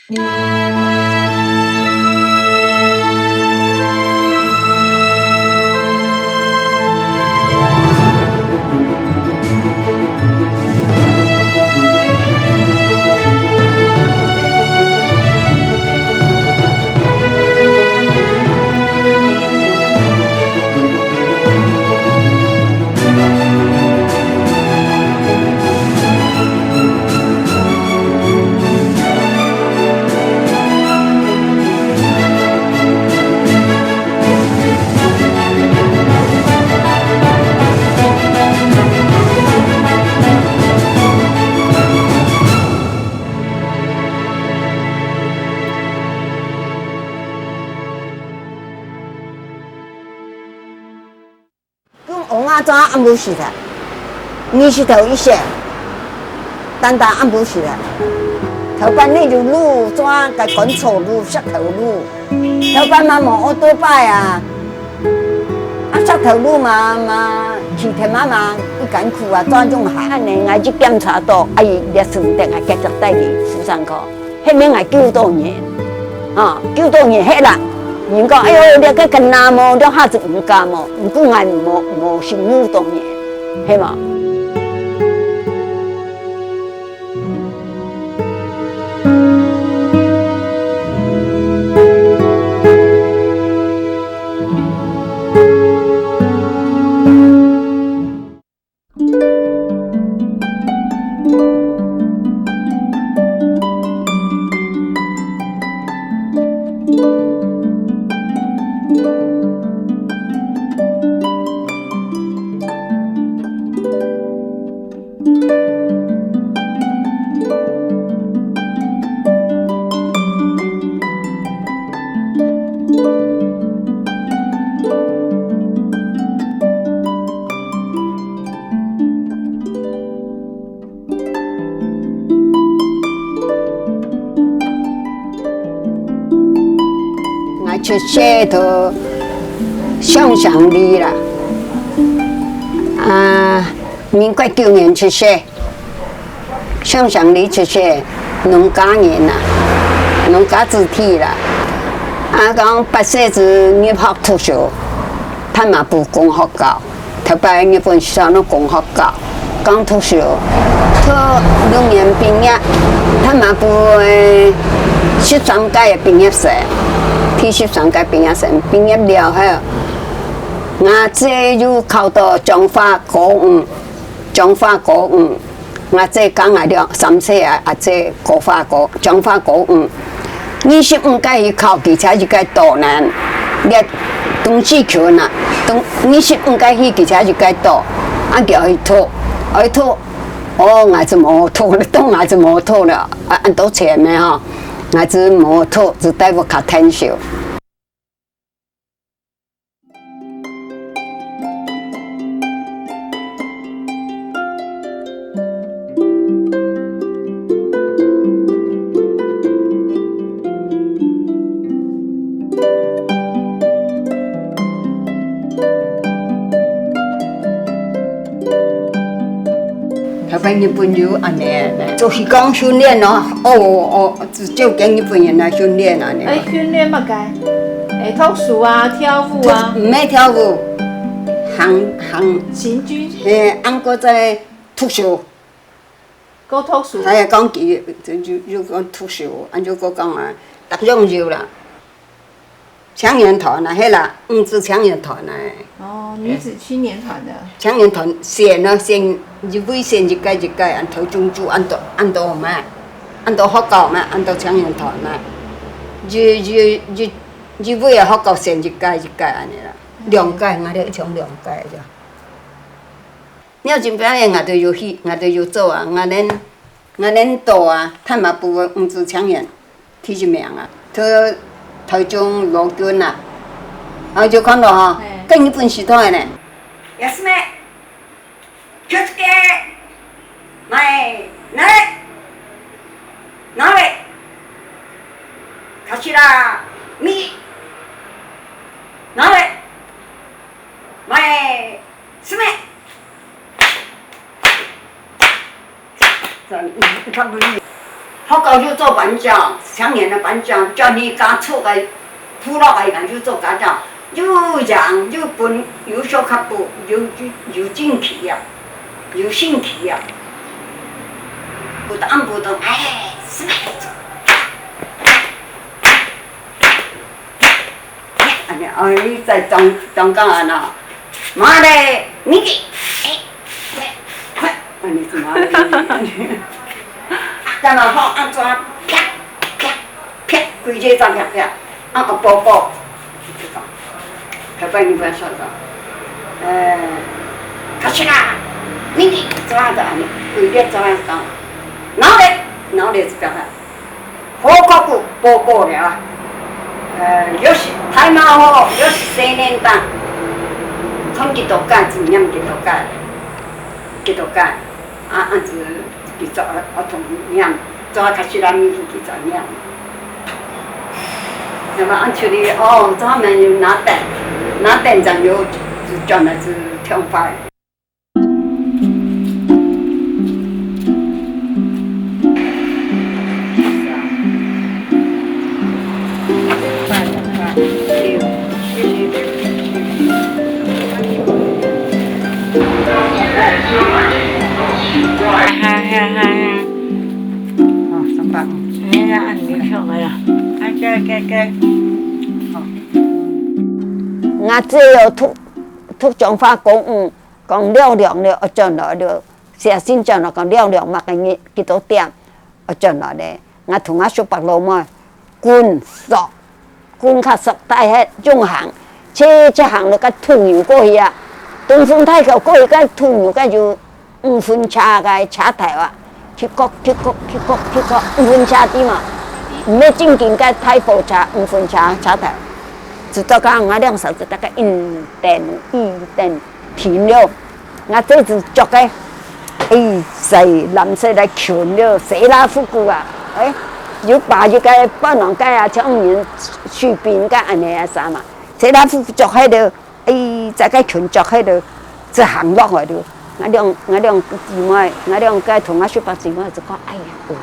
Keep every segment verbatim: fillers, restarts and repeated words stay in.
講黃芽棗暗晡時節，二十頭一息，單單暗晡時節。頭擺哪有路，棗个乾草路、石頭路，頭擺嘛無奧多拜啊，啊石頭路嘛嘛騎鐵馬嘛，一艱苦啊，棗種下。恁呢，𠊎就檢查到，哎，這時節啊，結實在个婦產科。 係毋係𠊎救到人？吼，救到人係啦。人講：「哎喲，這个更加無，這下子毋敢無，毋過𠊎無，無辛苦到人，係無？」 𠊎出世在上鄉里啦，啊，民國九年出世。 上鄉里出世，農家人啊，農家子弟啦。啊，講八歲就入學讀書，大馬埔公學校，頭擺日本時代个公學校，講讀書，讀六年畢業，大馬埔个十三屆个畢業生，第十三屆畢業生畢業了後，𠊎姐又考到彰化高五，彰化高五。 𠊎姐加𠊎兩三歲啊，阿姐高華高，彰化高五。二十五屆去考，佢才一屆倒呢，這東勢區吶，東，二十五屆去，佢才一屆倒，啊，佢愛讀，愛讀，哦，𠊎就無讀了，當𠊎就無讀了，啊，恁多錢个吼，𠊎就無讀，就在屋下𢯭手。 頭擺日本有恁呢，做氣功訓練哦，哦，哦， 就，就跟日本人來訓練啊，你看。哎，訓練麼个？哎，讀書啊，跳舞啊。毋係跳舞，行，行。行軍。嘿，恁過再讀書。過讀書。哎，講佢，就，就，就講讀書，恁就過講啊，逐樣有啦。 青年團啊，係啦，女子青年團啊。哦，女子青年團的。青年團選啊，選一位選一屆一屆，恁頭中就恁多，恁多嘛，恁多學校嘛，恁多青年團嘛。一，一，一，一位个學校選一屆一屆恁呢啦，兩屆，𠊎兜一共兩屆就。 了，這擺个𠊎兜有去，𠊎兜有做啊，𠊎等，𠊎等到啊，大馬埔个女子青年第一名啊，在台中羅根啊，啊，就看到吼，嘿。跟日本時代呢。休め。気をつけ。前、なれ。なれ。頭、右。なれ。前、進め。好教授做班長，青年个班長，叫你家族个部落个人就做家長，又贏又分，又小學部，又又又進去啊，又升去啊，不得不得，哎，是吧？哎呀，哎，在张张讲啊呐，妈嘞，你个，哎，快，快，哎，你是妈嘞，你个，干嘛好？啊，抓，啪啪啪，规个抓啪啪，啊，个报告，就讲，台北你不要笑的，呃，卡西拉，你个抓的，你规个抓的，然后嘞，然后嘞，这个。 好个个报告了啊。呃，有时太忙吼，有时青年班，看幾多个，只念幾多个，幾多个，啊，恁子佢做，我同念，做下開始啦，你去佢做念。那麼恁處理，哦，做下面有拿等，拿等正有，就轉來就暢快。 哦，三百。哎呀，恁樣上來了。啊，該，該，該。哦。𠊎只有讀，讀彰化高中， 講尞尞了，愛轉來了，寫信轉來講尞尞麼个日幾多點，愛轉來咧。𠊎同𠊎叔伯老妹，近宿，近較宿大學用行，直直行到該土牛過去啊，東風大橋過去該土牛該有五分車个車頭啊，去過去過去過去過五分車知嘛，毋係正經个大火車，五分車車頭，直到講𠊎兩儕就大概一等一等。 停了。𠊎這隻著个，哎，細藍色个裙了，seolah服褲啊，哎，有把一个半郎个啊，像人水兵个恁樣啊衫嘛。seolah服褲著忒了，哎，這个裙著忒了，就行落來了。𠊎兩，𠊎兩姊妹，𠊎兩个同𠊎叔伯姊妹就講，哎呀，哦，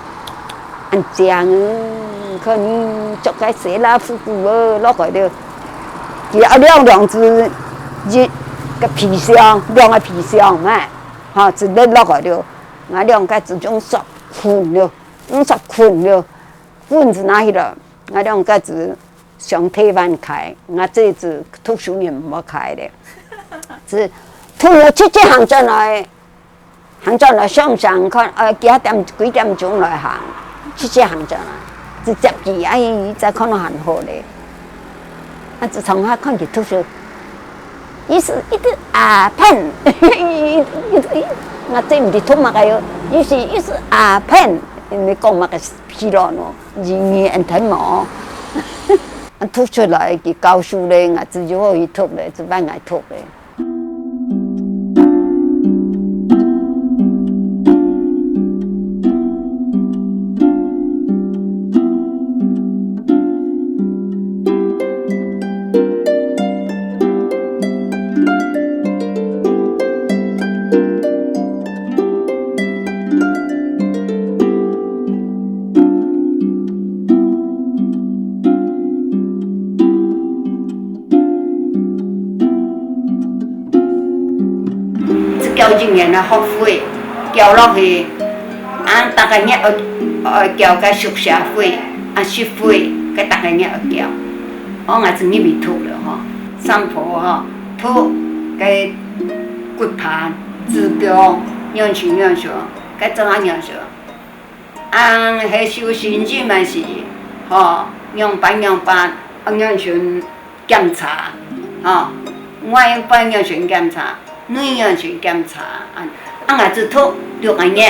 恁靚哦，看你著个seolah服褲哦，落來了。 佢愛兩，兩隻一个皮箱，兩个皮箱嘛，吼，就落落來了。𠊎兩个就用索捆了，用索捆了，捆就拿去了。𠊎兩个就上台灣開，𠊎這隻讀書人毋好開了，就同佢直直行轉來。 行轉來想想看，呃，幾下點，幾點鐘來行，直直行轉來，直接去，哎，再看到還好咧。啊，自從下看佢讀書，佢係一直啊，pen，一直，一直，𠊎真毋知讀麼个喲，佢係一直啊，pen，你講麼个屁咯喏，你，你聽無？啊，讀出來，佢教書咧，𠊎自己好去讀咧，自班𠊎讀咧。 只繳一年个學費，繳落去，啊，逐个月愛，愛繳个宿舍費，啊，食費，該逐个月愛繳。哦，𠊎就入去讀了吼，上課吼，讀該骨盤、子宮，仰仔仰仔，該做下仰仔。 啊，係修身體嘛係，吼，仰般仰般，啊，仰仔檢查，吼，外觀仰仔檢查，內仰仔檢查，啊，啊，𠊎就讀六個月，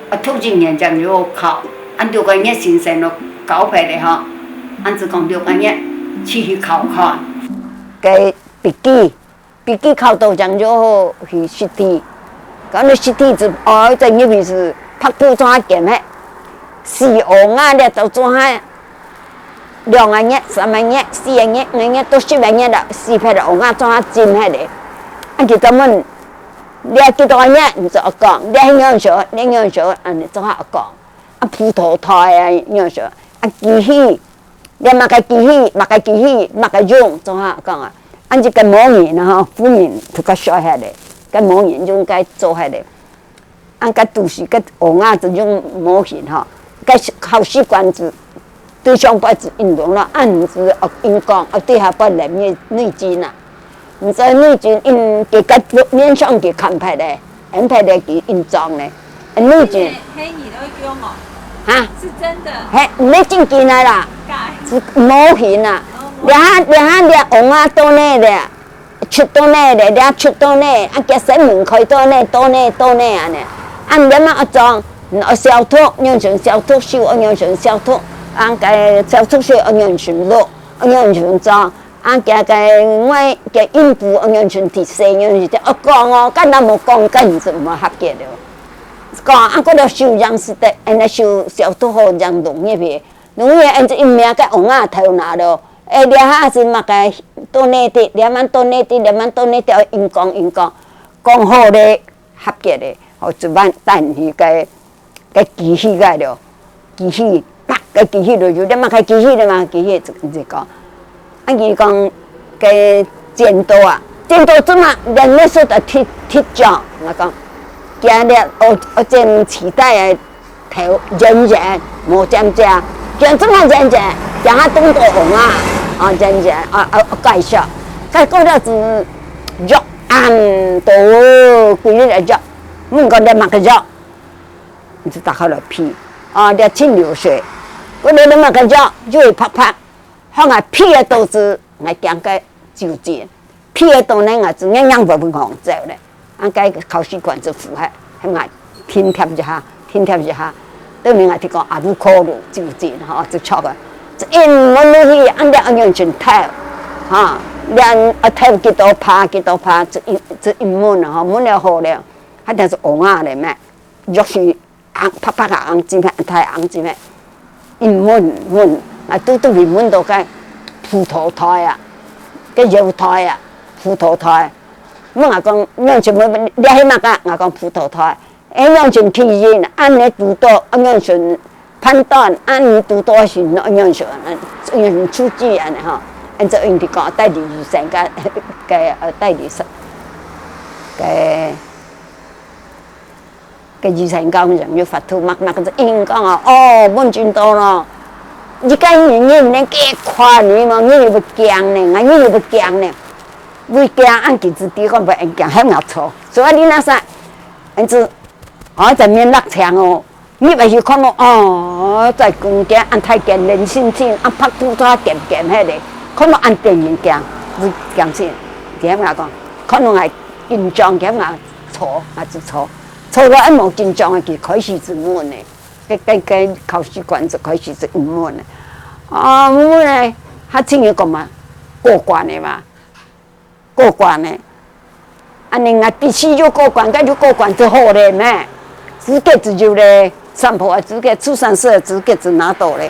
啊，讀一年正有考，啊，六個月先生就交配咧吼，啊，就講六個月去，去考看。該筆記 筆記考到正就好去實體。講到實體就愛再入去係白布做下檢核，死烏鴉咧就做下兩個月、三個月、四個月、五個月到十個月了，死忒了烏鴉做下浸忒咧。啊，佢就問，你幾多個月？你就愛講，你係仰仔，你仰仔，恁呢做下愛講。啊，葡萄袋啊，仰般，啊，機器，這麼个機器，麼个機器，麼个用，總下講啊，恁樣个模型啊，吼，夫人就个摔下來，个模型用个做下來。 啊，該都市个學校就用模型吼，該考試管子對上背就運動了，恁樣哦，運動，啊，對下背內面內筋啊，毋知內筋因佢个面上佢看拍咧，安排咧佢運動咧，內筋。係，係你个用哦。哈？是真的。係，毋係正經个啦，假的。是模型啊。哦，模型。這下，這下，這學校到哪咧？ 出到哪咧，這出到哪，啊，佢身門開到哪，到哪，到哪恁呢。啊，你嘛愛裝，愛消毒，仰般消毒手，愛仰般消毒，啊，該消毒水愛仰般落，愛仰般裝，啊，該該外該陰部愛仰般提洗，仰般提洗。哦，講哦，該若無講，該你就毋好合格了。講啊，過了手樣式个，恁呢手消毒好，樣弄入去。 容易恁樣一命个王啊頭那咯。哎，這下係麼个到哪滴，這滿到哪滴，這滿到哪滴，硬講硬講，講好咧，合格咧，好，就萬等於个个機器个咯，機器，啪，个機器落去，這麼个機器，這麼个機器，就就講，啊，佢講个剪刀啊，剪刀做麼个，連那時候的鐵鐵匠，我講，今日我我剪臍帶个 頭圓圓，無尖尖，像這麼圓圓，像下東國王啊，啊，圓圓，啊，啊，介紹。該過了是肉暗到，歸日个肉，問講這麼个肉，你就打開來皮，啊，這清流水，過了這麼个肉，就會白白，放下皮个肚子，來講个酒精。 皮个當然啊，就硬硬分分紅走咧。啊，該考試官就符合，喊𠊎拼貼一下，拼貼一下。對面啊，提講阿魯可魯酒精吼，就著个。這一問落去，恁樣愛仰般偷，哈，連愛偷幾多趴，幾多趴，這一這一問啊，吼，問了好了，還得是王啊咧咩？若是 紅，白白个紅紙片，大紅紙片，一問問，啊，拄拄去問到个葡萄袋啊，个腰帶啊，葡萄袋。問𠊎講，仰般問，這係麼个？𠊎講葡萄袋。哎，仰般去認，恁呢堵到，啊，仰般判斷，恁呢堵到係仰般，仰般出去恁呢吼。恁就因為講，代理醫生个，个，呃，代理醫生，个 个醫生講，人有法度，默默个應講啊，哦，問真多咯。一個人人呢，幾款呢嘛，你又會驚呢，𠊎你又會驚呢，會驚，恁佢就知講毋會驚，喊𠊎坐。所以你那啥，恁子，哦，在面落槍哦，你還是看到，哦，在公家，恁太監人心情，恁拍肚臊鹹鹹迄个，看到恁得人驚，會驚死。佢喊𠊎講，看到𠊎緊張，佢喊𠊎坐，𠊎就坐。 坐落恁無緊張个，佢開始就問呢，該該該考試官就開始就問呢。啊，問呢，較親友講嘛，過關个嘛，過關个。恁呢，𠊎必須要過關，該就過關就好咧咩？資格就有咧，三婆个資格，出產社个資格就拿到咧。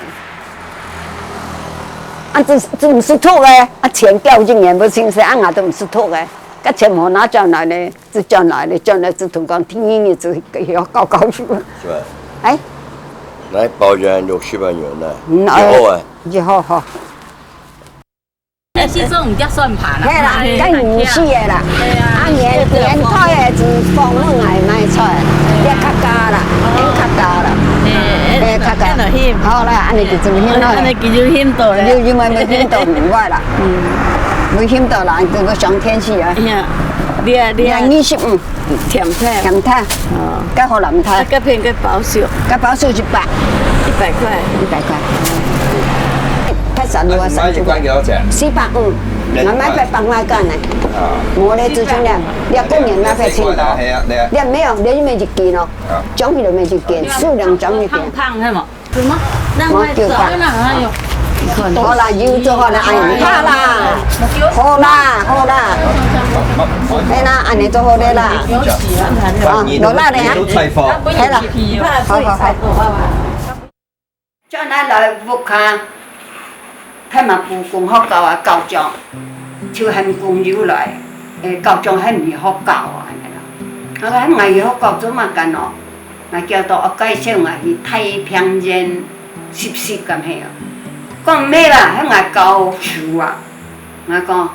啊，這這毋識讀个，啊，錢交一年不清楚，啊，𠊎都毋識讀个，該錢無拿轉來咧。 就轉來咧，轉來就同講，天天日子要搞搞去。是吧？哎，來保全六十萬元呢，嗯，以後啊。哎，以後吼。哎，是這種叫算盤啊。嘿啦，哎，該毋是个啦。哎呀，啊，年，年代个就放落來賣菜，哎呀。也較加啦，哦。也較加啦。哎，哎，哎，較加。看到興。好啦，恁呢就做興啦。恁呢就興到咧。有，有，有，有興到，毋會啦。嗯。有興到啦，就上天去啊。哎呀，你啊，你啊。你啊，二十五。 甜菜。甜菜。哦。該好難菜。啊，該片該保守。該保守一百。一百塊。一百塊。太散了，啊，你買一罐幾多錢？四百五。兩百。我買塊放那罐呢。啊。無咧，就這樣。你要過年那塊青島。四百塊啊，係啊，對啊。你沒有，你就買一斤哦。啊。裝起來買一斤，數量裝一點。胖胖，係無？ 什麼？讓他走，我就把那還有。好啦，油做好了，哎，毋怕啦，好啦，好啦，哎啦，恁呢做好了啦，啊，落力咧啊，有菜花。係啦，好好好。轉來來屋下，太麻姑公學校啊，校長，就喊工友來，誒，校長喊你學校啊，恁呢啦。啊，喊𠊎去學校做麼个哦？ 𠊎叫到𠊎介紹𠊎去太平間實習敢係哦？講毋係啦，係𠊎教書啊。𠊎講，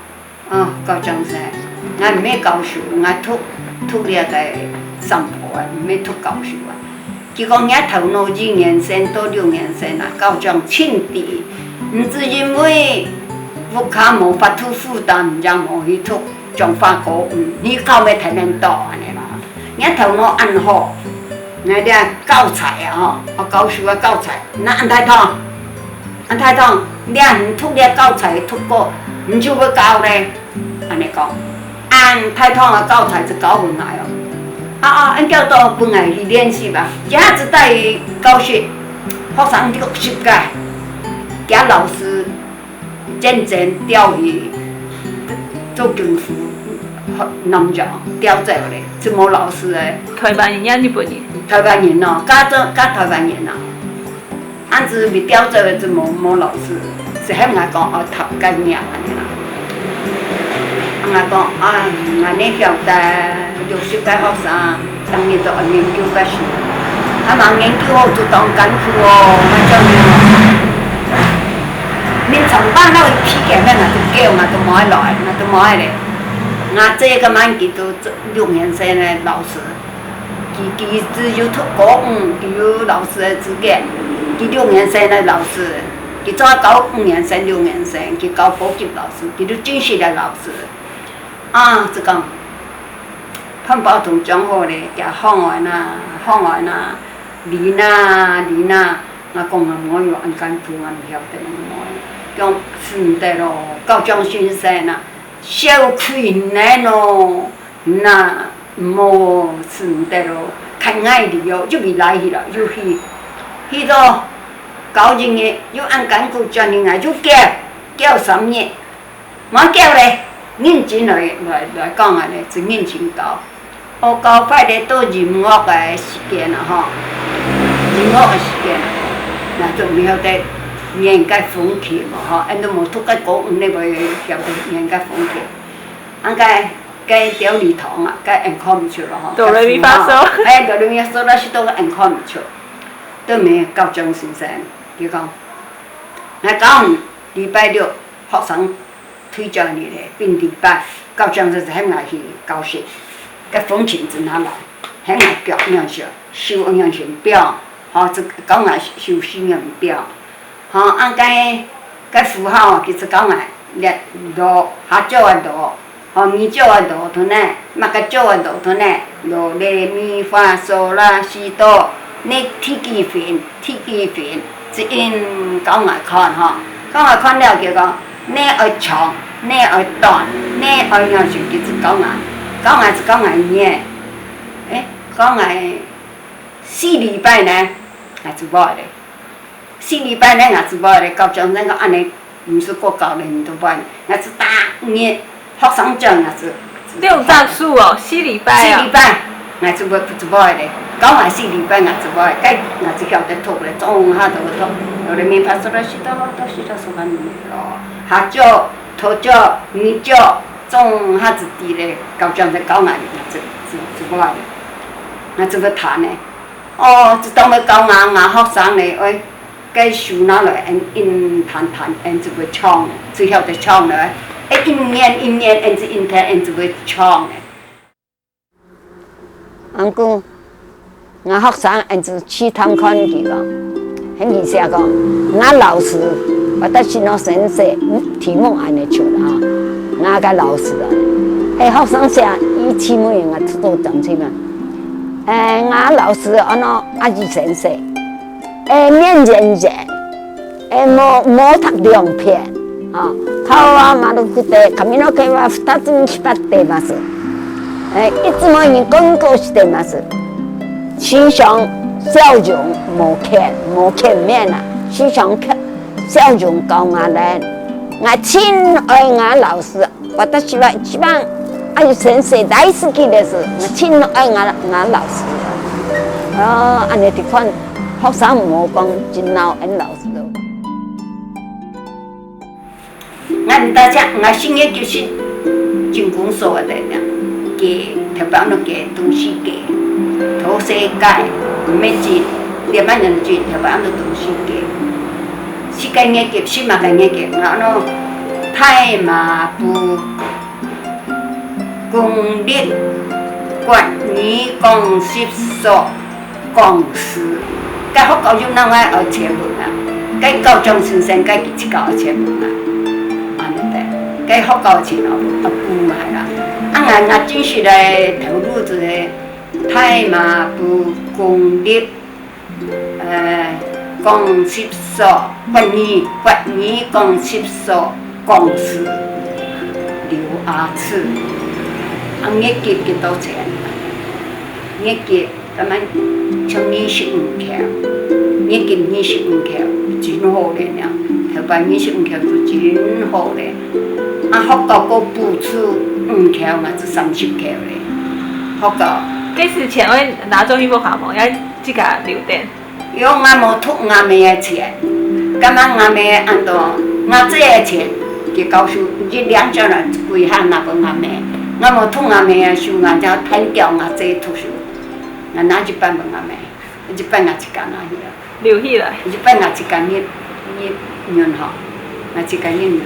哦，教長生，𠊎毋係教書，𠊎讀，讀這个上課啊，毋係讀教書啊。佢講若頭腦一年生到六年生啊，教長盡知，毋知因為屋下無法度負擔，正無去讀。 彰化高，嗯，你教乜聽得到恁呢啦。若頭腦恁好，若這教材啊吼，哦，教書个教材，若恁大桶，恁大桶，你毋讀這教材讀過，你就會教咧。恁呢講，恁大桶个教材就教分𠊎哦。啊啊，恁叫到分𠊎去練習吧，一下子帶去教室，學生六十个，厥老師 漸漸調去做軍服，南洋調走咧，就無老師咧。台灣人抑日本人？台灣人咯，嫁做嫁台灣人啊。恁子被調走咧，就無無老師，就喊𠊎講愛讀該年恁呢啦。𠊎講啊，𠊎呢曉得六十个學生， 逐日都愛研究个書，啊嘛研究好就當艱苦哦，𠊎講呢，恁長班落去批改咩，𠊎都噭，𠊎都無愛來，𠊎都無愛咧。𠊎姐个嘛，佢都六年生个老師，佢佢只有讀高五，佢有老師个資格，佢六年生个老師，佢做高五年生、六年生，佢教高級老師，佢都正式个老師。啊，就講 飯包同裝好咧，厥放來哪，放來哪，離哪，離哪。𠊎講𠊎無有恁艱苦，𠊎毋曉得無。講使毋得咯，教長先生啊，小氣呢咯，那無使毋得咯，看𠊎哩哦，又未來去了，又去，去到教一日，又恁艱苦，轉去𠊎又噭，噭三日。 無噭咧，認真來來來講啊咧，真認真教。學校快咧到音樂个時間啊吼，音樂个時間啊，𠊎就毋曉得念該風琴啊吼，恁都無讀該高音咧，會曉得念該風琴。啊該該調理堂啊，該encourage咯吼，Do re mi fa so。哎，do re mi fa so la si do个encourage，都無教長先生，佢講，𠊎講禮拜六學生 推薦你咧，並禮拜，教長就喊𠊎去教室，該風琴就拿來，喊𠊎腳仰仔，手仰仔放，吼，就教𠊎手勢仰仔放，吼，啊該該符號，佢就教𠊎，這do，下腳个do，吼，二腳个do，同呢，麼个腳个do，同呢，do re mi fa so la si do，你第幾分，第幾分，就恁教𠊎看吼，教𠊎看了，佢講 你愛長，你愛短，你愛仰仔，佢就教𠊎，教𠊎就教𠊎呢。誒，教𠊎四禮拜呢，𠊎就會咧。四禮拜呢，𠊎就會咧。教長恁講恁呢，毋使過教咧，你都會。𠊎就逐日學生轉，𠊎就 你有讀書哦，四禮拜啊？四禮拜，𠊎就會就會咧，教𠊎四禮拜，𠊎就會，該𠊎就曉得讀咧，總下都會讀，有咧明白說了，知道，都知道說法明白咯。下腳、頭腳、二腳，總下就知咧，教長就教𠊎，𠊎就就就會咧，𠊎就會彈咧。哦，就當會教𠊎，𠊎學生咧，喂。 該手拿來，恁恁彈彈，恁就會唱，就曉得唱了。哎，恁念恁念，恁就恁彈，恁就會唱。毋過，𠊎學生恁就試探看佢講，喊佢寫講，𠊎老師，私の先生，題目恁呢出啊，𠊎个老師啊，係學生寫，佢題目𠊎出到正確嘛。誒，𠊎老師安到阿姨先生。 誒，面圓圓，誒，毛毛頭兩片，吼，頭は丸くて、髪の毛は二つに縛ってます。誒，いつもにコンコしてます。時常笑容無欠，無欠面啊，時常笑容教𠊎咧。𠊎盡愛𠊎老師。 私は一番阿姨先生大好きです。盡愛𠊎，𠊎老師。哦，恁呢你看，學生毋好講，真惱𠊎老師哦。𠊎毋單淨，𠊎成日就是盡工所个人啊，佢特別那个東西个，頭洗个，毋免緊，這擺人緊，頭擺安到東西急。四个月急，四萬个月急，然後大麻布、公曆、國語、公曆、所、公司。該學校有另外愛錢文啊，該校長先生該佢自家愛錢文啊。安尼个，該學校錢哦，啊，補埋啦。啊，𠊎，𠊎真實來投入一个大麻布、公曆、 呃，公司所，國語，國語公司所，公司，留牙齒。啊，月給幾多錢？月給，咱們像二十五箍，月給二十五箍，真好咧呢。頭擺二十五箍就真好咧。啊，學校過補助五箍，嘛就三十箍咧。學校。該時錢會拿轉去屋下無？也 自家留等。因為𠊎無讀𠊎姆个錢，感覺𠊎姆安到𠊎姐个錢，佢教書一領轉來歸下拿分𠊎姆。𠊎無讀𠊎姆个書，𠊎就斷掉𠊎姐讀書。𠊎拿一半分𠊎姆，一半𠊎自家拿去啊。留起來。一半𠊎自家入，入銀行，𠊎自家入銀行。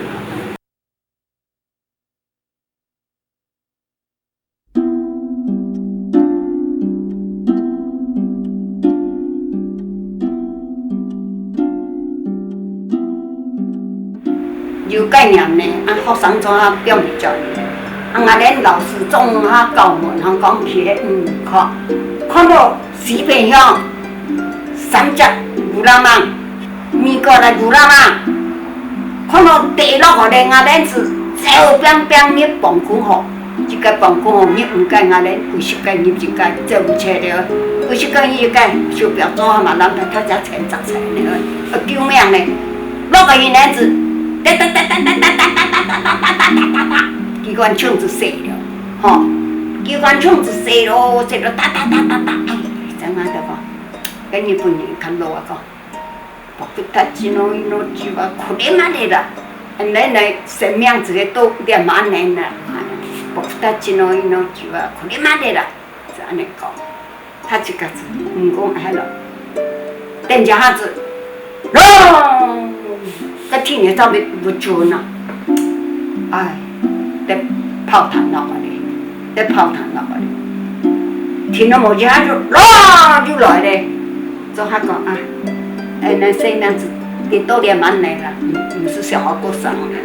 有概念呢，啊，學生做下放轉，啊，𠊎等老師總下校門，通講去个五箍，看到 四片向，三隻烏拉芒，美國个烏拉芒，看到跌落來个，𠊎等就走拚拚入防空壕。這个防空壕入毋過，𠊎等幾十个入一个，走毋出了。幾十个入一个，手錶做下嘛，人家他家錢砸出來了，呃，救命呢！落个人呢就，噠噠噠噠噠噠噠噠噠噠噠噠噠噠噠，機關銃就射了。 吼，機關銃就射咯，射咯，噠噠噠噠噠，哎，知影就講，跟日本人較老啊講，僕たちの命はこれまでだ。恁呢，生命只係到這滿年啦，僕たちの命はこれまでだ，就恁呢講。 他自家子，毋講還咯。等一下子，隆！該天氣早就無準啊！哎，得炮彈落來咧，得炮彈落來咧。天都無一下就，隆！就來咧。做下講啊，哎，恁細人仔跌到這滿來啦，毋，毋係小學過生啦。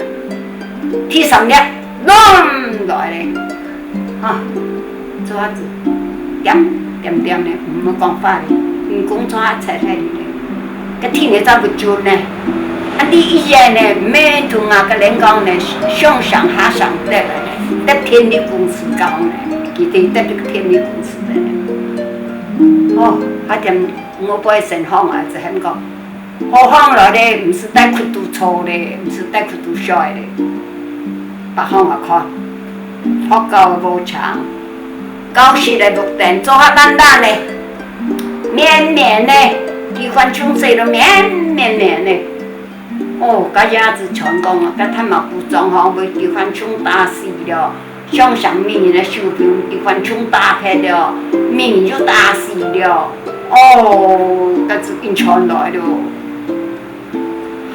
第三粒，隆！來咧。 哈，做下子，恬恬恬咧，毋好講話咧，毋講做下切開咧。該天氣早就準咧，啊，你一日咧，毋免同𠊎个人講咧，上上下上得咧，得電力公司講咧，佢等得電力公司咧。哦，啊，恬，我背先放啊，就喊講， 好風來咧，毋係帶窟肚坐咧，毋係帶窟肚睡咧。北方啊看，學校个無牆，教室个木凳做下爛爛咧，綿綿咧，機關銃射到綿綿綿咧。哦，該夜子傳講啊，該大麻布莊吼，被機關銃打死了。 上上名人个手錶，機關銃打忒了，名人又打死了。哦，該就緊傳來了。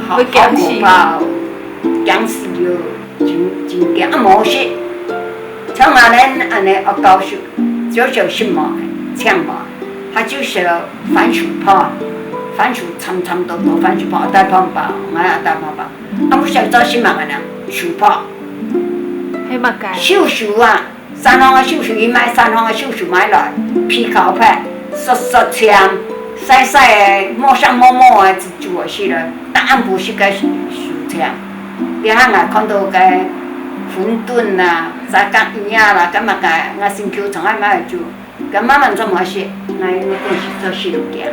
好，會驚死。好可怕哦，驚死了，真，真驚。啊，無食，像𠊎等恁呢，學校就，就食麼个，青麼个，佢就食番薯泡，番薯摻摻多多，番薯泡，一大盤包，𠊎也一大盤包。啊，𠊎小時候食麼个呢？薯泡。 係麼个？秀秀啊，山項个秀秀，佢買山項个秀秀買來，皮較白，縮縮青，曬曬个，無啥毛毛个，就煮好食了。逐暗晡食个秀秀青。這下𠊎看到个餛飩啊，炸甲魚啊啦，該麼个，𠊎心臼腸愛買來煮。 該慢慢做無食，𠊎應該講係做食到驚。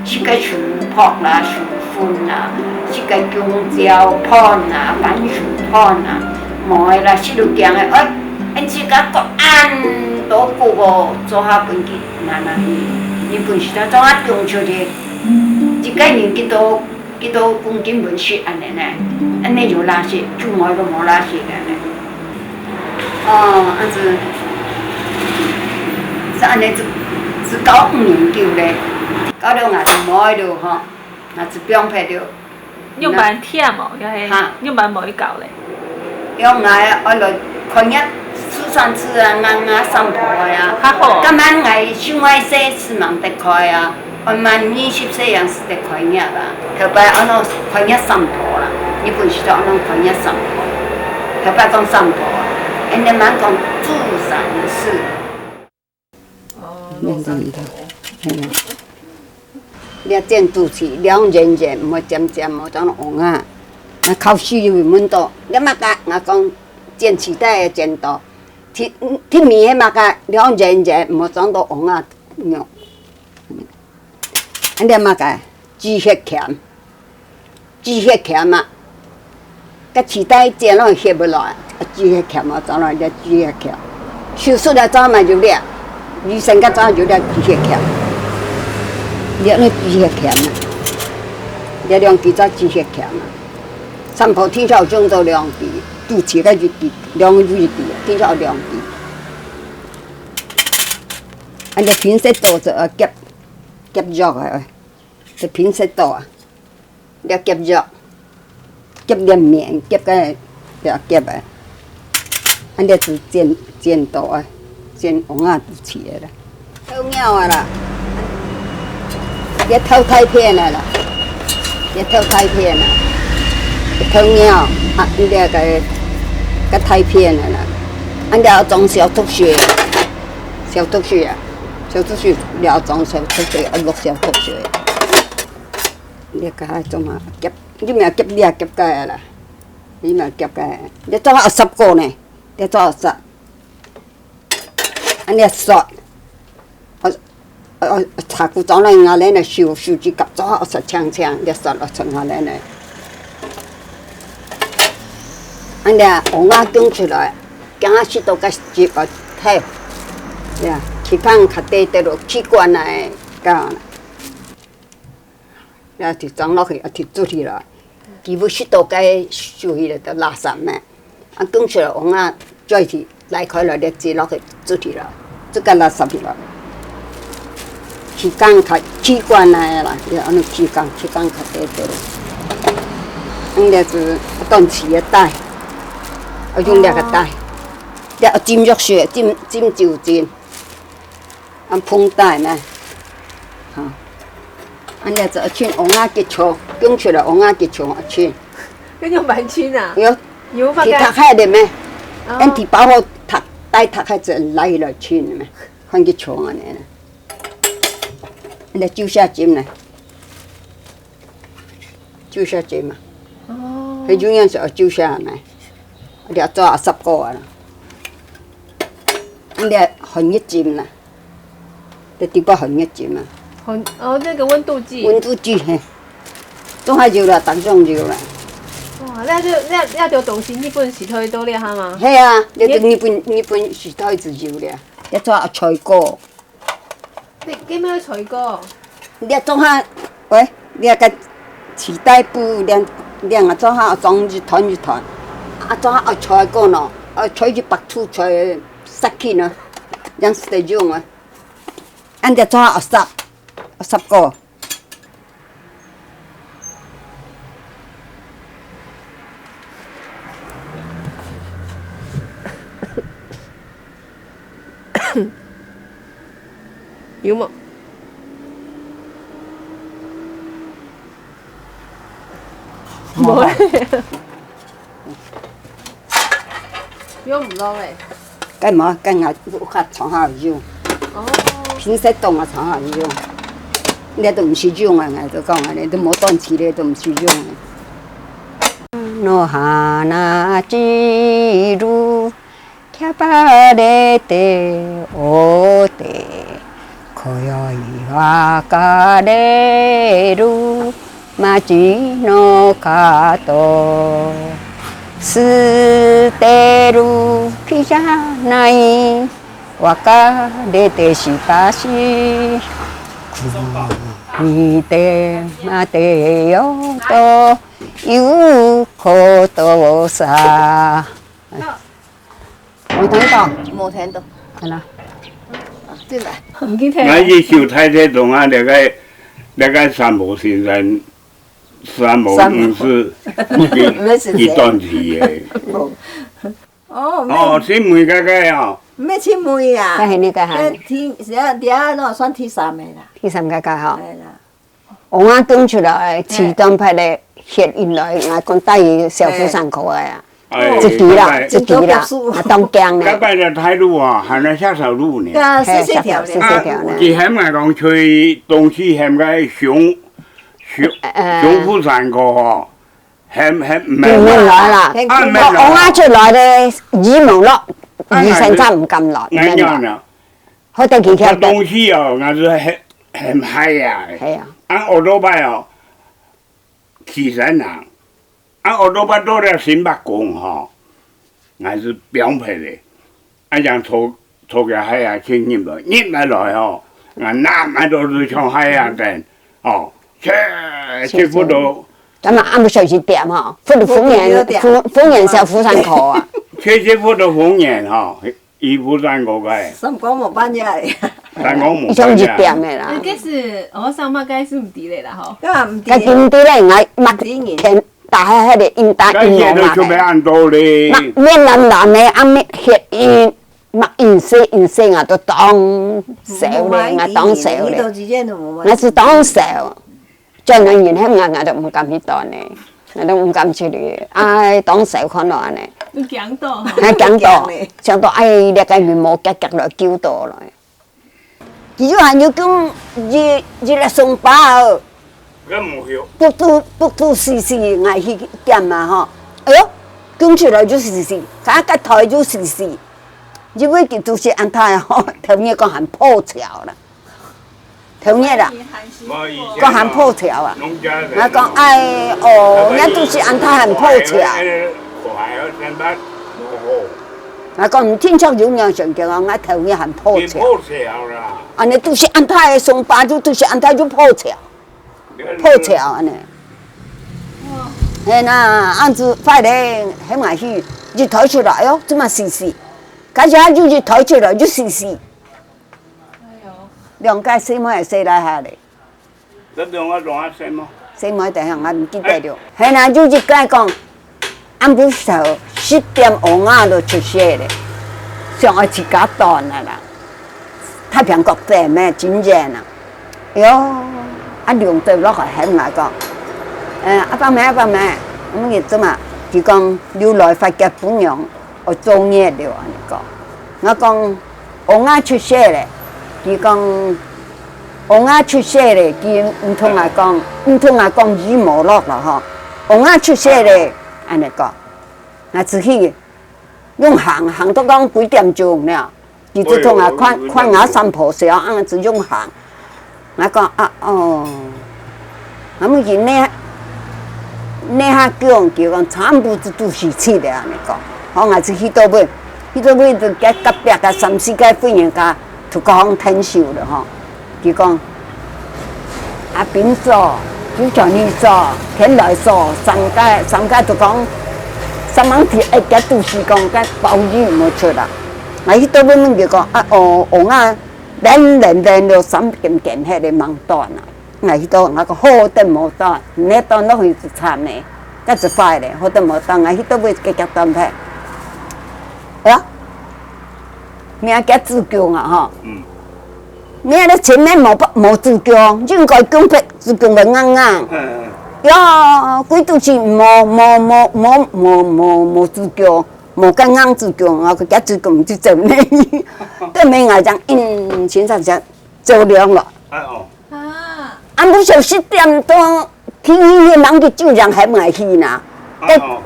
食个薯泡啦、薯粉啦，食个弓蕉盤啦、番薯盤啦，無个啦，食到驚个。哎，恁自家个恁多个哦，做下分佢拿拿去，日本時代做下中出去，一个人幾多 幾多公斤分食恁呢呢？恁呢有垃圾，煮糜都無垃圾个呢。哦，恁子，係恁呢，只，只教五年級咧，愛到牙齒無愛了吼，牙齒放忒了。仰般忝哦，也係哈。仰般無愛搞咧？用牙愛來看牙，手上齒啊，牙牙三婆啊。較好。今晚牙手愛洗，齒盲得開啊，愛滿二十歲樣時得開牙啊。頭擺安到開牙三婆啦，日本時代安到開牙三婆。頭擺講三婆啊，現在慢講注三齒。 哦，嗯，嗯，嗯，係啊。你愛剪肚臍，兩剪剪，毋好尖尖，毋好長到王啊。啊，考試有問到，你麼个？𠊎講剪臍帶个剪刀，第，第二係麼个？兩剪剪，毋好長到王啊肉。恁樣麼个？止血鉗。 止血鉗啊，該臍帶剪落血毋來，啊，止血鉗啊，做落个止血鉗。手術个做嘛有了，醫生个做有了止血鉗，了那止血鉗啊，了兩支做止血鉗啊。三婆天橋中到兩支，肚臍个一支，兩支一支，天橋兩支。恁个平時多做啊，夾，夾肉啊。 就平時刀啊，了夾肉，夾連綿，夾个了夾个，恁樣就剪，剪刀啊，剪王啊肚臍个啦。偷貓啊啦，也偷大便个啦，也偷大便啊，偷貓啊，你這个，个大便个啦，恁樣裝消毒水，消毒水啊，消毒水了裝消毒水，啊，落消毒水。 你个還做麼？夾，你毋愛夾，你也夾个啦，你毋愛夾个，你做下十個呢，你做下十，恁樣刷，哦，哦，哦，茶壺裝來拿來呢，手，手指甲做下刷青青，你刷了刷拿來呢。恁樣，王啊供出來，驚下食到个汁啊，太，呀，去放較短短咯，去關來，个。 了就裝落去，啊，就囑起來。佢會食到該水了，就垃圾咩？啊，供出來，王啊，再去拉開來，就擠落去，囑起來，這个垃圾起來。去缸較，去關來啦，要恁樣去缸，去缸較短短。恁樣就當時个袋，啊，用這个袋，哦。要浸藥水，浸，浸酒精。 恁膨大呢，哈，恁樣就一群王啊結腸，供出來王啊結腸一群。該用蠻輕啊。有，有發覺。佢讀開的咩？哦。恁佢包好讀，帶讀開就拉起來輕的咩？看佢腸恁樣呢。恁樣注射針呢。 注射針嘛。哦。佢永遠係愛注射呢，你愛做二十個啊啦。你愛寒熱針啦，這地方寒熱針啊。寒，哦，那個溫度計。溫度計，嘿。總下有啦，逐種有啦。哇，那就，那，那條東西日本時代都厲害嗎？係啊，這个日本，日本時代就有了，要做菜糕。 你，你愛菜糕？你做下，喂，你个臍帶布，你，你啊做下裝一團一團，啊做下愛菜糕喏，愛菜一百度，菜殺去呢，樣式个用啊。恁樣做下愛煠，愛煠个。 有無？無。無。用毋落咧。該無，該𠊎屋下床下有用。哦。平時當啊床下有用。這都毋使用啊，𠊎都講啊，這都無斷氣咧，都毋使用啊。野花菜汁 キャバレでおで、今宵は別れる街の角。捨てる気じゃない、別れてしばし、雲見て待てよということさ。 有聽到？無聽到。好啦。啊，對啦。毋記得。𠊎一首大細同啊，這个該个三毛先生，三毛毋係一段時个。哦，哦，青梅該个哦。毋係青梅啊。該係你个哈？該第，是啊，第二个算第三个啦。第三个个吼。係啦。 我講出來，自動派个血印來，𠊎講帶去小婦產科个啊。哎，一支啦，該擺一支啦，𠊎當驚呢。該擺个大路啊，還有下手路呢。對啊，係，細細條个。細細條呢。佢喊𠊎講，去東勢喊个熊，熊，呃，熊婦產科吼，喊，喊毋係。毋免來啦。啊，毋免來。𠊎，𠊎出來个，醫無落，醫生才毋敢來，毋免來。𠊎講呢， 好得佢曉得。東勢哦，𠊎係很，很嗨啊。係啊。啊，奧多拜哦，騎山啊。啊，奧多拜到了新伯公吼，𠊎係放屁个。啊，像坐，坐个嗨啊，去入來，入來來吼，𠊎那麼多就像嗨啊等，哦，切，切不到。咱們暗晡時點吼，不如豐原，豐，豐原小婦產科啊。切，切不到豐原吼， 醫婦產科个。三更無半夜个。三更無半夜。佢像一點个啦。該是，哦，上班該是毋知咧啦吼。對啊，毋知。該今知咧，𠊎目前打開迄個印單印網啊。該都出來恁多咧。面藍藍个，啊面血印，目印色印色啊，都當少咧，𠊎當少咧。𠊎是當少。 轉來人喊𠊎，𠊎都毋敢去轉呢，𠊎都毋敢出去。哎，當少看到恁呢。你驚到？還驚到，驚到，哎，這個面膜夾夾來救到來。佢就還有講，一，一個送包哦。該無效。不都，不都時時，𠊎去點嘛吼。哎喲，講出來就時時，佢个台就時時，因為佢都係恁大吼，頭日講還破橋啦。 頭日啊，講還破橋啊。𠊎講，哎哦，𠊎都係恁大還破橋。𠊎講，毋定著有影相片啊，𠊎頭日還破橋。恁呢都係恁大个上班，就都係恁大就破橋，破橋恁呢。係啦，恁樣快咧，喊𠊎去，一抬出來，哎喲，這麼細細，感覺就一抬出來就細細。 兩個細妹仔生來下咧。這兩個總下生麼？細妹等下，𠊎毋記得了。係啦，有一個講，暗晡頭十點鐘啊就出世咧，想愛自家端啊啦。太平角等咩，真遠啊。哎喲，啊，龍走落來喊𠊎講，呃，阿伯姆，阿伯姆，𠊎問你做麼？佢講，又來發覺餔娘愛做月了，恁呢講。𠊎講， 𤘅伢出世咧，佢講，𤘅伢出世咧，佢毋同𠊎講，毋同𠊎講姨無落了吼。𤘅伢出世咧，恁呢講，𠊎就去用行，行到講幾點鐘了，佢就同𠊎看，看𠊎三婆笑，恁呢就用行。 𠊎講，啊，哦。𠊎問佢，你，你下講，佢講，全部都，都死忒了，恁呢講。好，𠊎就去到尾，去到尾就該隔壁个三四個婦人家，就講𢯭手了吼。佢講，阿炳嫂、朱小妮嫂、天來嫂，三個，三個就講，三兄弟一個都死講，該包醫無出啦。𠊎去到尾問佢講，啊，哦，哦，𠊎 等等等到三點點，該个吂斷啊。𠊎去到，𠊎講好等無斷，你斷落去就慘咧，該就壞咧，好等無斷，𠊎去到尾結結斷忒。哎呀，命个子宮啊吼，嗯。命个前面無，無子宮，應該宮壁子宮个硬硬。嗯，嗯。呀，歸肚臍無，無，無子宮。 無个硬子宮，𠊎个腳趾公就走呢。對面𠊎講，嗯，先生講，走涼了。哎哦。啊。啊，毋曉十點多，去醫院，人个酒店還無去呢。哎哦。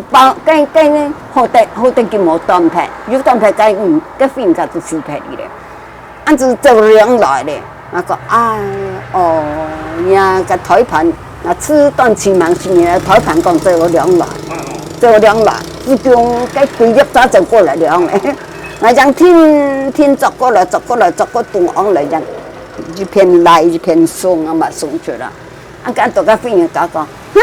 該，該，該好得，好得佢無斷忒，有斷忒該，嗯，該分佢就死忒去了。 恁樣走涼來咧。𠊎講，哎，哦，人个胎盤，𠊎自斷自盲時，人个胎盤講走涼來，走涼來，子宮該幾日早走過來涼咧。𠊎講停，停，走過來，走過來，走過東岸來，講一片泥，一片松啊嘛，鬆出來。啊，該到該婦人家講，哼，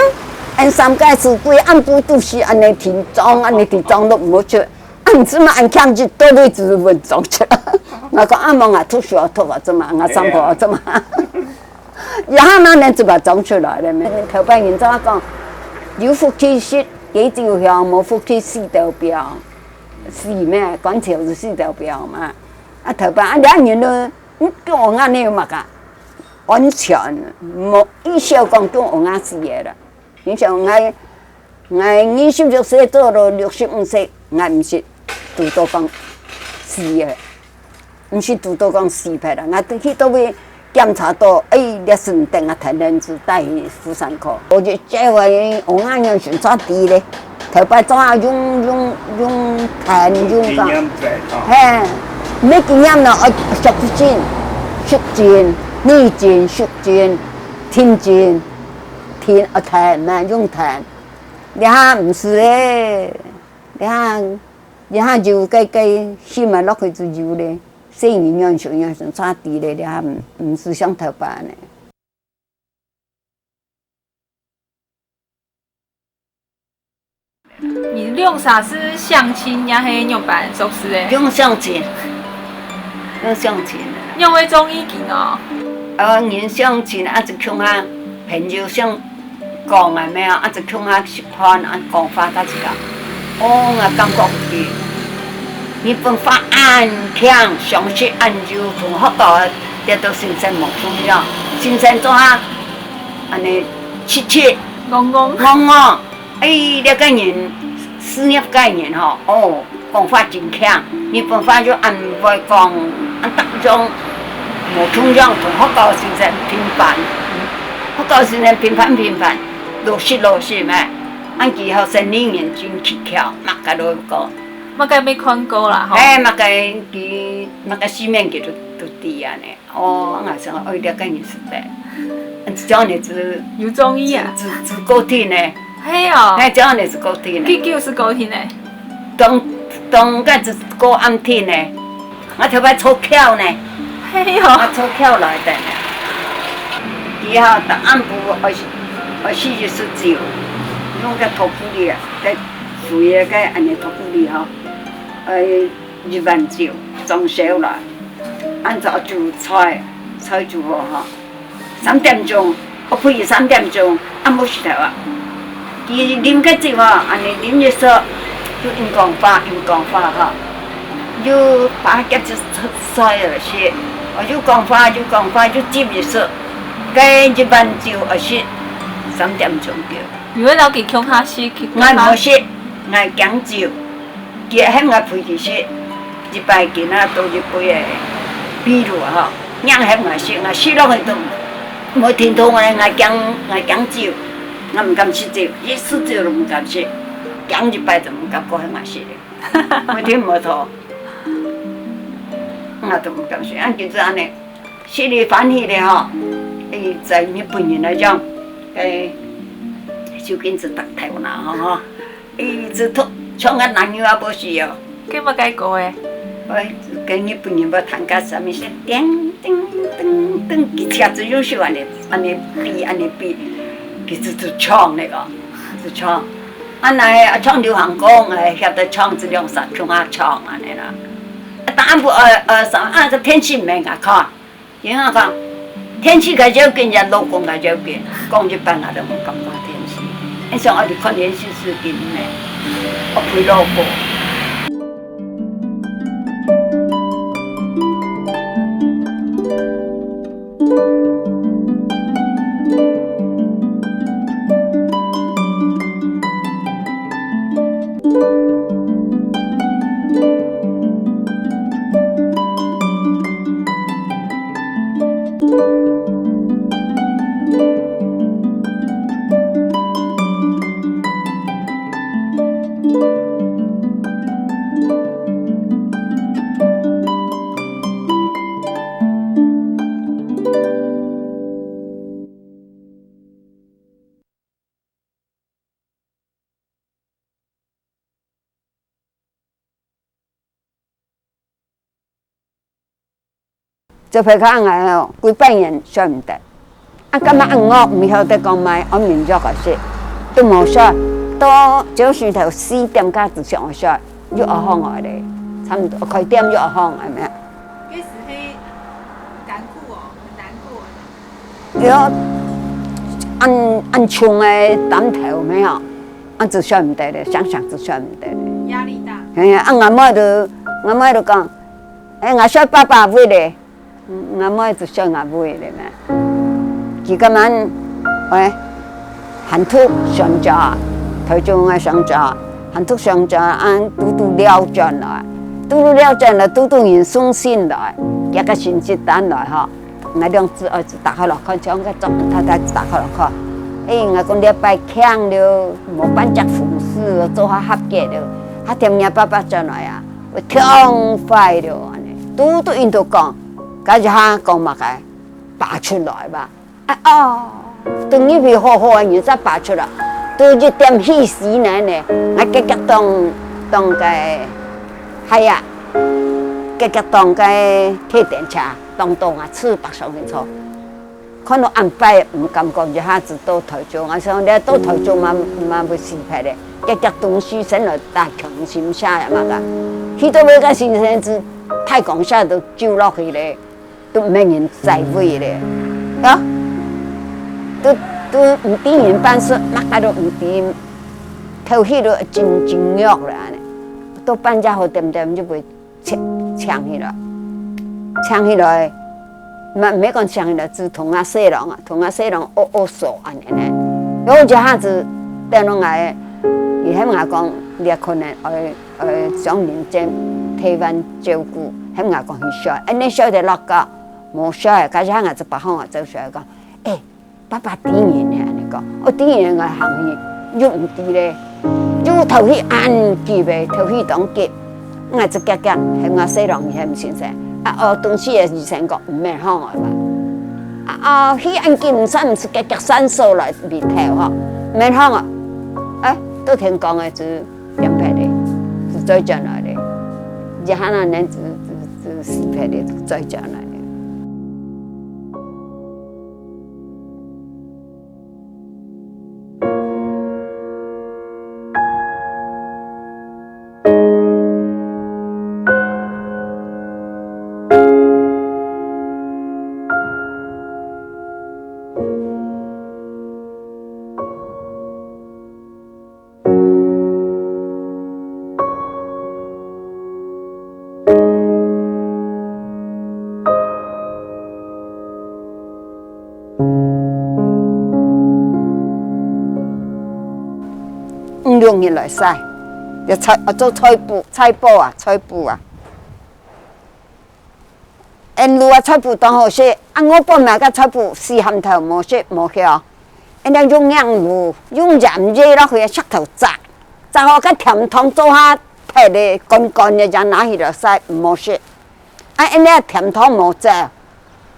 俺三個子規暗晡都係恁呢地裝，恁呢地裝都毋好出。 啊，你這麼恁強，就到位置穩重去。𠊎講，啊，無啊，讀書啊，讀啊，做麼？𠊎上課啊，做麼？這下慢慢就把長出來了咩？頭擺人就講，有福氣食雞酒香，無福氣死豆表，死咩？趕潮就死豆表嘛。啊，頭擺啊，這人都，嗯，叫𠊎恁樣有麼个？安全，無意思講叫𠊎死个啦。你想𠊎 𠊎二十六歲做到六十五歲，𠊎毋識堵到講死个，毋識堵到講死忒啊！𠊎去到位檢查到，哎，這身體啊，天天就帶去婦產科。我就這回我阿娘先做底咧，頭擺做下用用用炭用个，嘿，無經驗咯，愛熟筋、熟筋、內筋、熟筋、挺筋、挺啊炭嘛，用炭。 這下毋使咧，這下這下有个个心啊落去就有咧，細人軟手軟手差啲咧，這下毋毋使像頭擺呢。你兩儕係相親也係仰般熟識个？用相親，用相親。仰會中意佢呢？啊，人相親啊，就共下朋友相 講啊，無啊，啊就共下食飯啊，講話到自家。哦，𠊎感覺佢日本話恁慶，常識恁有，同學校个這兜先生無共樣，先生做下恁呢，七七戇戇戇戇，哎，這个人，事業个人吼，哦， 講話真慶，日本話又恁會講，恁逐樣無共樣，同學校先生平凡，學校先生平凡平凡，老實老實咩，恁佢後生人真奇巧，麼个都講。麼个無看過啦吼。哎，麼个佢，麼个世面佢都都知恁呢。 哦，𠊎想，哦，這个人係得，嗯，這樣呢，係有中意啊。係係係高興呢。係哦。係，這樣呢係高興呢。幾久係高興呢？當當个係高暗天呢，𠊎頭擺坐轎呢，係哦。𠊎坐轎來个呢。以後逐暗晡愛愛食一食酒，用个土布仔啊，个水个个恁呢土布仔吼，愛 一碗酒裝燒來，恁早煮菜，菜煮好吼，三點鐘，屋背三點鐘，暗晡時頭啊。佢啉个酒吼，恁呢啉一息，又應講話，應講話吼，又把夾子菜來食，哦，又講話，又講話，又接一息，該一碗酒愛食三點鐘到。你會摎佢共下食，去共下？𠊎無食，𠊎驚酒。 佢喊𠊎陪佢食，一擺佢拿到一杯个秘魯啊吼，硬喊𠊎食，𠊎食落去都無停動个，𠊎驚𠊎驚酒，𠊎毋敢食酒，一息酒都毋敢食，驚一擺就毋敢過喊𠊎食了，每天無錯，𠊎都毋敢食，啊，就係恁呢。 食了歡喜了吼，佢在日本人來講，該手巾仔搭頭那吼吼，佢就唱个男女啊無事哦。該麼个歌誒？喂，跟日本人無談个啥物事，叮叮叮叮，佢自家就用手恁呢恁呢比恁呢比，佢就就唱那个，就唱。啊，那啊唱流行歌，𠊎曉得唱，就兩三種啊唱恁呢啦。啊，當然無呃呃啥啊，个電視毋免𠊎看。 然後講，電視較要緊，也老公較要緊，講一擺𠊎都毋敢看電視。你想𠊎就看電視係緊呢，我陪老公。做陪客人哦，幾百年睡毋得。啊，今日恁惡，毋曉得講買安眠藥來食，都無睡。到朝晨頭四點加就想愛睡，又愛䟘來咧，差毋多開店又愛䟘，係毋係？該時係艱苦哦，很難過的。有恁恁重个擔頭咩吼，恁就選毋得咧，想想就選毋得咧。壓力大。嘿啊，啊，𠊎妹就，𠊎妹就講，欸，𠊎選爸爸位咧，嗯，𠊎妹就選𠊎位咧咩。佢根本，喂，還讀上家，頭中个上家，還讀上家，恁堵堵了轉來，堵堵了轉來，堵堵人送信來，寄个成績單來吼。 𠊎兩子哀子打開來看，像該作文太太打開來看。欸，𠊎講這擺強了，無半隻風勢，做下合格了，下添若爸爸轉來啊，會痛快了，恁呢。堵堵𠊎兜講，該一下講麼个，拔出來吧。啊哦，等入去好好个人才拔出來，都一點氣息呢呢，𠊎結結當當个，哎呀，結結當个退電車。 當當啊，自白上去坐。看到恁快，毋敢講一下子到台中，啊，想這到台中嘛，嘛會死忒咧。夾夾東西先來打強心下呀嘛个。去到尾个先生子，太光下都走落去咧，都無人在位咧。啊，都都毋知人辦事，麼个都毋知，頭去都真真弱了恁呢。到半夜好點點就會 請，請起來，請起來，毋，毋係講請起來，就同𠊎細郎啊，同𠊎細郎握握手恁呢呢。有一下子，等落來，佢喊𠊎講，你可能愛，愛上人間替阮照顧，喊𠊎講去睡，恁呢睡得落覺，無睡，該下𠊎就把風啊走出來講，欸， 爸爸知人呢，恁呢講，哦，知人𠊎行去，又毋知咧，又頭去恁急咧，頭去當急，𠊎就遽遽喊𠊎細郎去喊先生，啊，哦，東西个醫生講，毋免放了吧。啊，哦，去恁急，毋使毋使遽遽上手來面頭吼，毋免放啊。欸，到天光个就點忒咧，就再轉來咧，一下仔呢，就就就死忒咧，就再轉來咧。 五六日來曬，要菜，啊，做菜脯，菜脯啊，菜脯啊。 𫣆滷个菜脯當好食，啊，外背買个菜脯死鹹透，無色無香。𫣆兜用醃滷，用鹽醃落去，石頭炸，炸好个甜湯做下，忒个乾乾个，正拿起來曬，毋好食。啊，𫣆兜甜湯無走，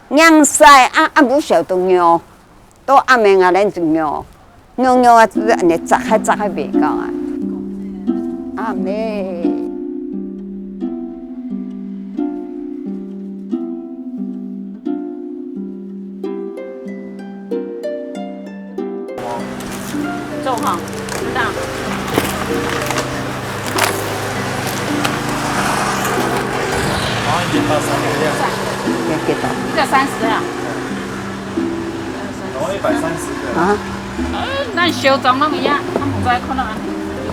硬曬啊，啊，毋曉得咬。 到暗暝啊，𫣆就咬，咬咬啊，就恁呢摘下摘下袂講啊。暗暝。做哈，知道。然後一點到三個這樣。幾多？一個三十啊。 哦，一百三十个。啊？呃，咱小張攏一樣，他們在看到安尼，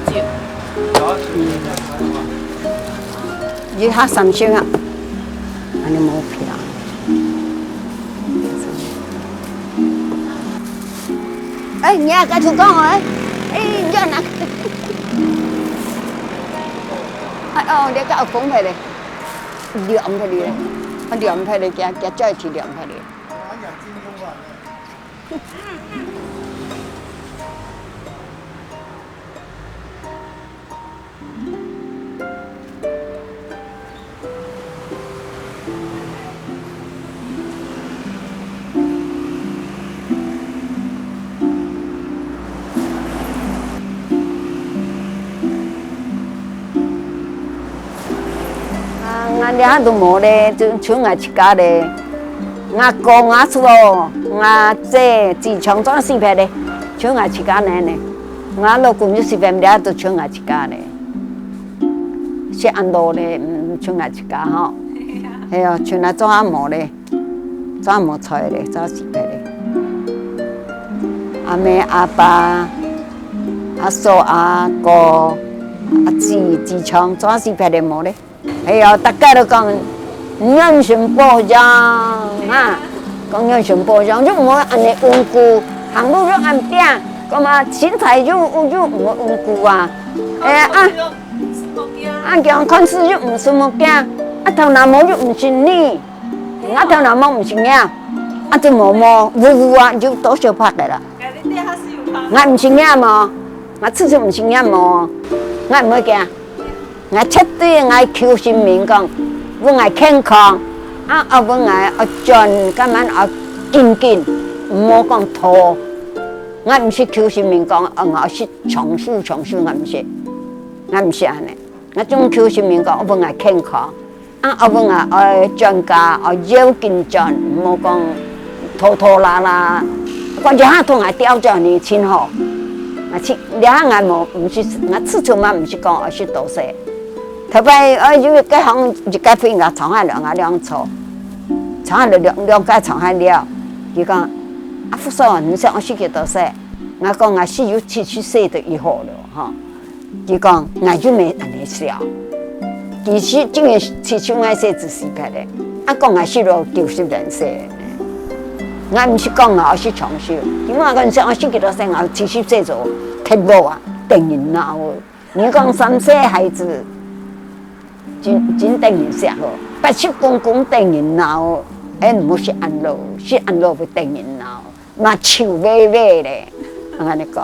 就。一下三千啊，安尼無平。哎，你也該出講哦，哎，哎，你哪？哎哦，你个有講起咧，涼起咧，啊，涼起咧，加加再去涼起咧。 啊，𠊎這下都無咧，就，就𠊎自家咧。𠊎哥、𠊎叔、𠊎姊、姊丈全死忒咧，就𠊎自家呢呢。𠊎老公就死忒，這下都就𠊎自家咧。食恁多咧，嗯，就𠊎自家吼。係啊，就𠊎做下無咧，做下無菜咧，做下死忒咧。阿姆、阿爸、阿嫂、阿哥、阿姊、姊丈，做死別个無咧。哎呀，大家都講，願神保佑哈，講願神保佑，就毋好恁呢穩固，行路就恁平，講嘛，身材就，就毋好穩固啊。哎啊，啊，講看事就毋順目鏡，啊，頭那毛就毋順利。 啊，頭那毛毋順啊，啊，就毛毛烏烏啊，就多少白个啦。𠊎毋順啊毛，𠊎處處毋順啊毛，𠊎毋會驚，𠊎絕對𠊎求神明講，分𠊎健康，啊，啊，分𠊎愛轉，今晚愛緊緊，毋好講拖。𠊎毋係求神明講，啊，𠊎係長壽長壽，𠊎毋係，𠊎毋係恁呢。𠊎總求神明講，分𠊎健康。 啊，𠊎分𠊎愛轉家，愛要緊轉，毋好講拖拖拉拉。關鍵下同𠊎調轉呢，真好。𠊎去，這下𠊎無，毋係，𠊎自從嘛毋係講愛食多勢。頭擺，呃，有一個行，一個朋友坐下兩個兩坐，坐下兩，兩個坐下了。佢講，啊，福嫂，你想愛食幾多勢？𠊎講，𠊎係有七十歲就已好了，吼。 佢講，𠊎就無恁呢想。其實今年七十五歲就死忒咧，啊，講𠊎死到九十零歲。𠊎毋係講𠊎係長壽，因為𠊎講𠊎死幾多歲，𠊎七十歲就忒老啊，等人惱哦。你講三歲孩子，真，真等人惜哦，八十公公等人惱哦，哎，毋好死恁老，死恁老會等人惱。 嘛瘦歪歪咧，恁呢講。